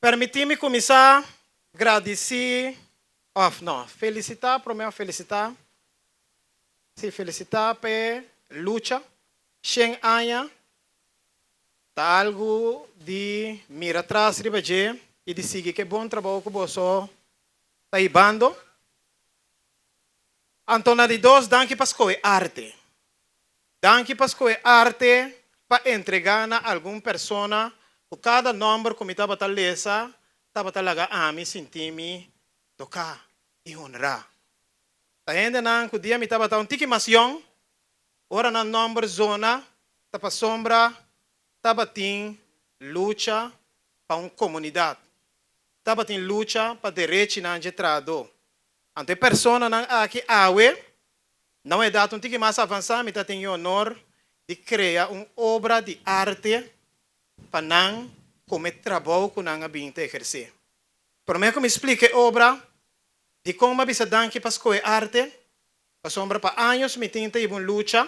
Permití mi kuminsá gradisí, òf no, felisitá, promé felisitá, sí, felisitá pa lucha, 100 aña, ta algu di mira atras riba dje i di sigui ku bon trabou ku boso ta hibando. Anto na di dos, danki pa skohe arte. Danki pa skohe arte pa entregá na algun persona ku kada nòmber ku mi tabata lesa, tabata laga ami sinti mi toká i honrá. Ta hendenan ku dia mi tabata un tiki mas yòn, ora nan nòmber zona, ta pasombra tabatin lucha pa un komunidat. Tabatin lucha pa derechonan di trahadó. Anto e personanan aki awe, na un edat un tiki mas avansá, mi tin e honor di krea un obra di arte pa nan komo trabou ku nan a bin ta ehersé. Promé ku mi splika e obra, di kon m'a bisa danki pa skohe arte, pasombra pa aña mi tin un lucha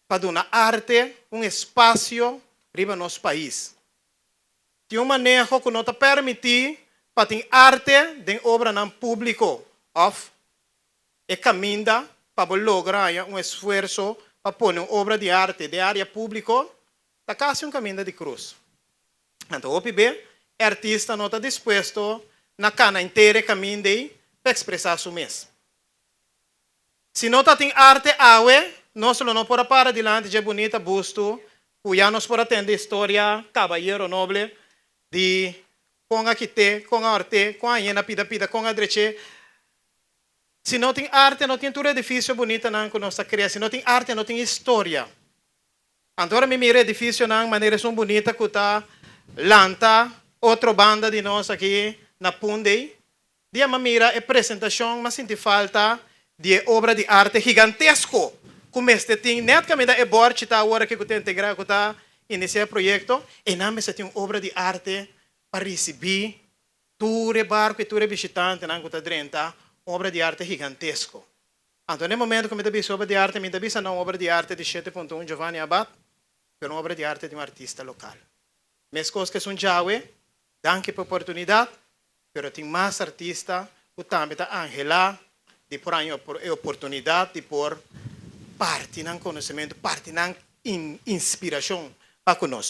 pa duna arte un espasio riba nos pais. Tin un maneho ku no ta permití pa tin arte den obranan públiko, òf e kaminda pa logra un esfuerso pa pone un obra di arte den área públiko, ta kasi un kaminda di krus. Anto, hopi be, artista no ta dispuesto na kana henter e kaminda pa ekspresá su mes. Si no tabatin arte awe, nos no por a para dilanti di bunita busto, ku ya nos por a tende historia kabayero noble di kon a kit'é, kon a hòrt'é, kon a yena pida pida, kon a drech'é. Si no tin arte, no tin tur edifisio bunitanan ku nos a krea. Si no tin arte, no tin historia. Anto mi mira edifisionan manera esun bunita ku ta lanta otro banda di nos aki na Punda. Dia m'a mira e presentashon, m'a sinti falta di obra di arte gigantesko. Ku mester tin, net kaminda e bòrchi ta awor ku ta integrá, ku ta inisiá e proyekto, i nan mester tin obra di arte pa risibí tur barku i tur bishitantenan ku ta drenta, obra di arte gigantesko. Anto, na momento ku mi bisa obra di arte, mi bisa no obra di arte di 7.1 Giovanni Abath, ma un obra di arte di un artista lokal. Meskos ku esun djawe, danki pa e oportunidat, pero tin mas artista ku tambe ta anhelá di por e oportunidat di por parti nan konosementu, parti nan inspirashon pa ku nos.